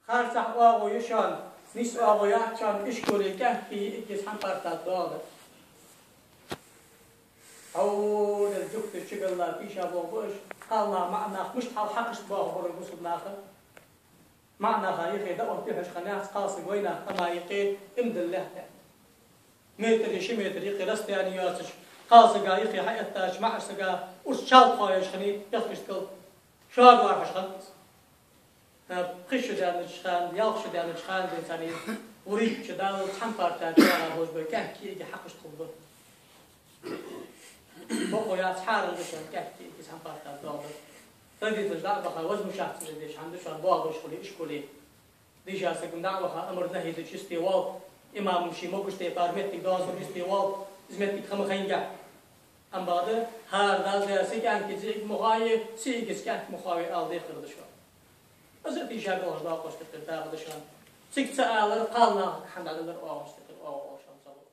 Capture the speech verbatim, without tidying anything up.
Харцахьа оагӀув я шоана, нийса оагӀув яц шоана, ишколе кӀаьнк-йиӀиг цхьан парта тӀа доагӀа. Хьо деза дукха чугӀолла тийша болх ба уж, кхалнах, маӀа нах, мишта хьал хьакхашта боагӀа бара бусалба наха. МаӀа наха юхе дӀаотта дехаш хиннаяц, кхалсаг вайнах къаман юкъе иман дилла лаьтта. Метр е ши метр юкъе расстояние йоацаш, кхалсага юхе хьаэттача маӀача сага урс чалт хоаяш хиннай, бехкаш кал шоагорхьаш хиннад. Пхи шу даьннача хана, ялх шу даьннача хана денз царна из гӀурийча Дала цхьан парта чу ваха болаш ба, кӀаьнк-йиӀиг хьакхашта хул ба. Бокъо яц, хьарам да шоана кӀаьнк-йиӀиг цхьан парта тӀа доагӀар. Традицеш дӀа а баха, возмущаться ца деш, хӀана да шоана боагӀаш хуле ишколе. Дийша сагага дӀа а ваха, амар-нахӀи дича йисте воал, имамаша могаш тайпара моттиг доазув йисте воал, из моттиг ха ма хайннадий. Амма бакъда, хӀара Дала даь са кӀаьнк-йиӀиг муха я, са йиӀигца кӀаьнк муха я ала дехар да шоана. Из а тийша долаш доакъош тӀехьа тӀаккха да шоана. Цига ца алар, кхалнахага хӀама дӀадалар оагӀув тӀехьа, оагӀув оал шоана ца лу.